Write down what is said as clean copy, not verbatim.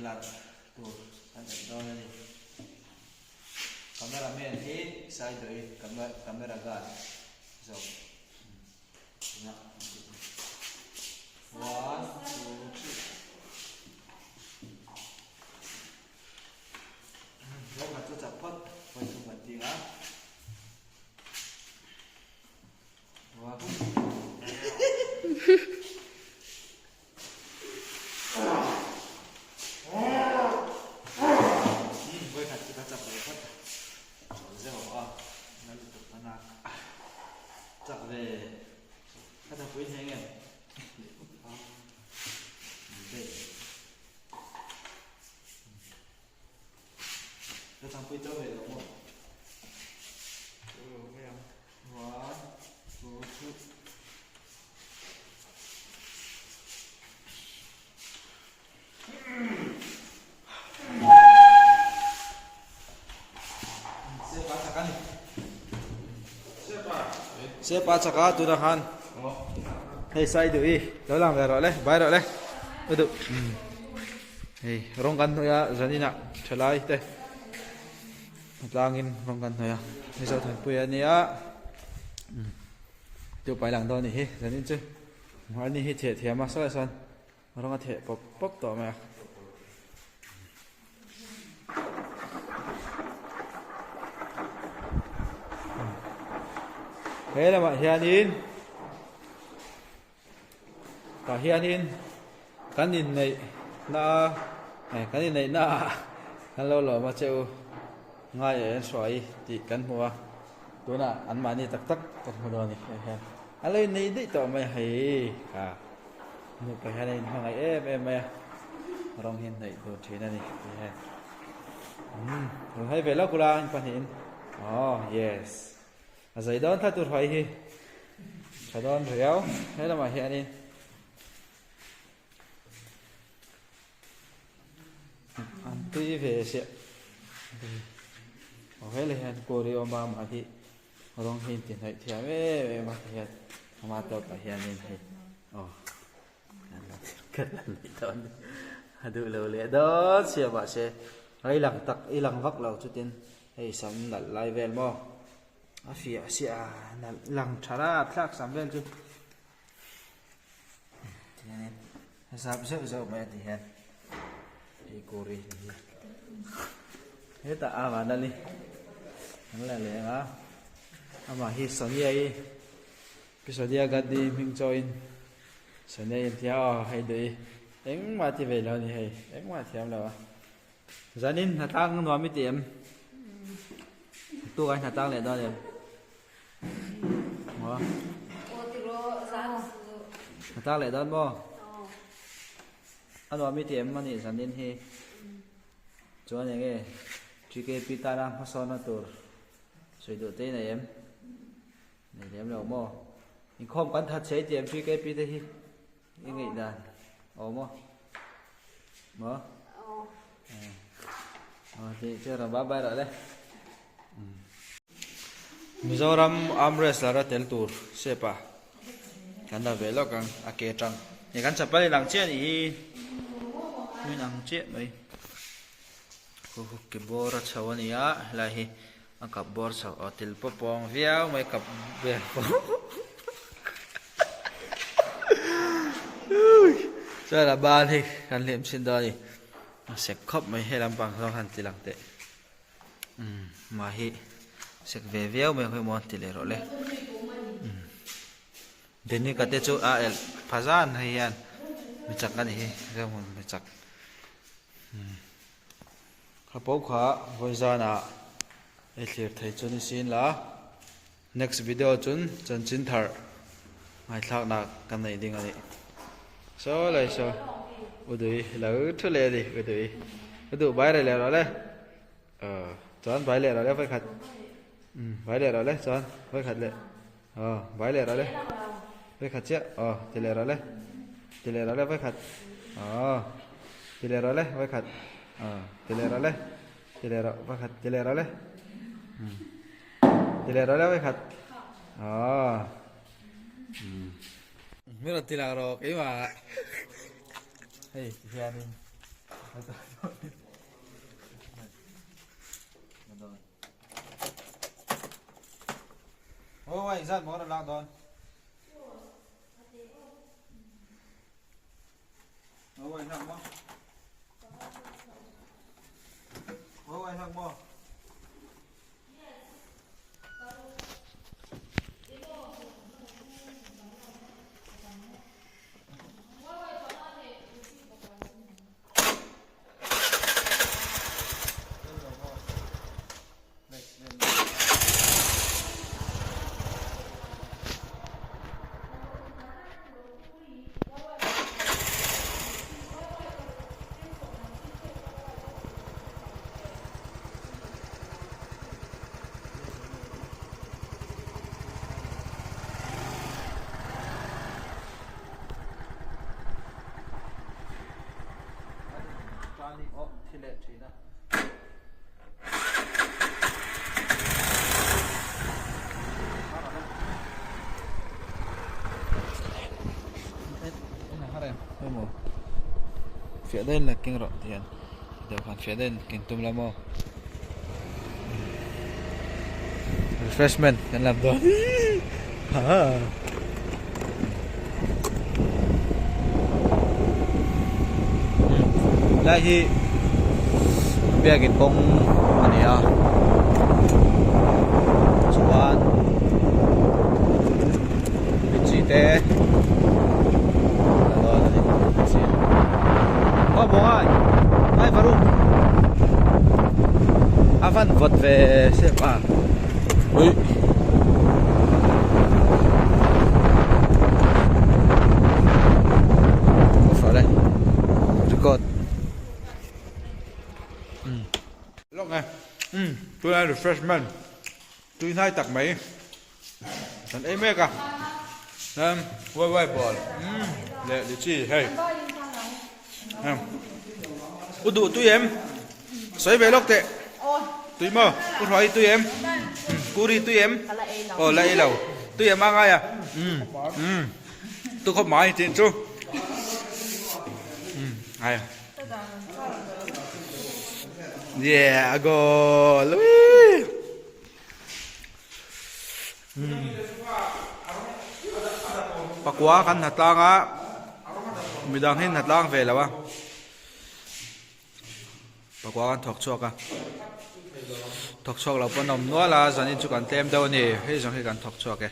Inlar tur kan en dawn a ni. Camera man hi Saidoi camera guard zawk tunah an tih a ni. One, two, three. Rawng khat chu chak phawt, vawi thum kan ti ang a. One, two, three. Sepa chaka tuna khan hei sai duh i lo lang ve rawh le bai rawh le u duh hei rawng kan hnuai a zaninah thalai te Tlangin rawng kan hnawih a, Mizo thanpui a nia tu pai lang dawn a nih hi zanin chu ani hi theh thiam a sawi sawn rawng a theh pawp pawp tawh mai a. He lamah hianin tah hianin kan inneih na a kan inneih na ah kan lo lawm a che u ngai eh an hruai tih kan hmu a tunah an mahni tak tak kan hmu dawn a ni hei hian an lo inneih daih tawh mai a hei kha nupa hian a inhmangaih em em mai a rawng hi an hnaih tur thin a ni ti hian umm rawn hawi ve lawk ula in pahnihin aw yes. A zai dawn thla tur hawi hi tha dawn riau he lamah hianin an tui ve siah aw helai hian kawri awm a amah hi rawng hi inti hnaih thiam em em a tihian ama tawpah hianin hei aw a duh lo leh dawn sia mahse rei lang tak i lang vak lo chutin Hei sam nalh lai vel maw? A fiah siah a nalh lang tha rap thlak sam vel chu. Tihianin a zap zeuh zeuh mai a ti hian hei kuri ni hi. Hetah a van a ni. An la leng a. Amah hi Sonia i Pi Sonia Gandhi hming chawiin Sonia i an ti a aw hei duh i engmah ti ve lo a ni hei engmah thiam lo a. Zanin hnatlang nuam i ti em? Tuk ai hnatlang leh dawn em? Maw? Hnatlang leh dawn maw? A nuam i ti em a nih zanin hi? Chuan eng nge GKP tana hmasawnna tur sawi duh te i nei em? Nei lem lo maw? Inkhawm kan that che i ti em GKP te hi? I ngaih dan awm aw maw aw tih chu rawn bye bye rawh le Mizoram arm wrestler a tel tur shape a kan la ve lawk ang a ke tang ni kan chapal in ang chiah anih hi in ang chiah mai khu khu ke bawr a chho a ni a helai hi A kap bawr chho aw til pawh pawng viau mai kap vel pawh chuan a ban hi kan hlim chhin dawn a ni a sek khawp mai he lampang zawng han ti lang teh umm mah hi sek ve viau mai khawi maw an ti leh rawh le umm Denika te chu a elh pha zan hei hian mi chak a ni hi hmun mi chak umm. Kha pawh kha vawi zanah i thlir thei chu ni sin la, next video chun chanchin thar ngaithlakna ka nei ding a nih. Saw lai saw Udui lo thu leh a ni Udui. U duh bai reh leh rawh le. Aw chuan bai leh rawh le vawikhat. Umm bai leh rawh le chuan vawikhat leh. Aw bai leh rawh le. Vawikhat chiah aw ti leh rawh le. Ti leh rawh le vawikhat. Aw ti leh rawh le vawikhat. Aw ti leh rawh le. Ti leh rawh vawikhat ti leh rawh le. Umm ti leh rawh le vawikhat. Aw umm. Mi rawn ti lang rawh keimah. Hei tihianin. Oh, ai zat mo lak dawn. Oh, ai zat mo. Oh, ai zat mo. Fiah dahin la keng rawh tihian deuh khan fiah dahin keng tum la maw refreshment kan lam dawn ha Lai hi biakin kawng a ni a chuan litchi te a dawn a ni litchi aw maw ai varum a van vawt ve sep a ui. Record. Lawk nge. Umm tunah refreshment tui hnai tak mai kan ei mek a. Chuan wai wai ball umm leh lichi hei. U duh tui em? Sawi ve lawk teh. Tui maw? U hruai tui em? Kuri tui em? Aw la ei lo. Tui em a ngai a? Umm umm tu khawp mai tih chu. Umm ai. Yeah, a goal. Pakua kan hna tlang a midang hi hna tlang ve lo a pakua kan thawk chhuak a thawk chhuak lo pawn a awm nual a zanin chu kan tlem deuh a ni hei zawng hi kan thawk chhuak e.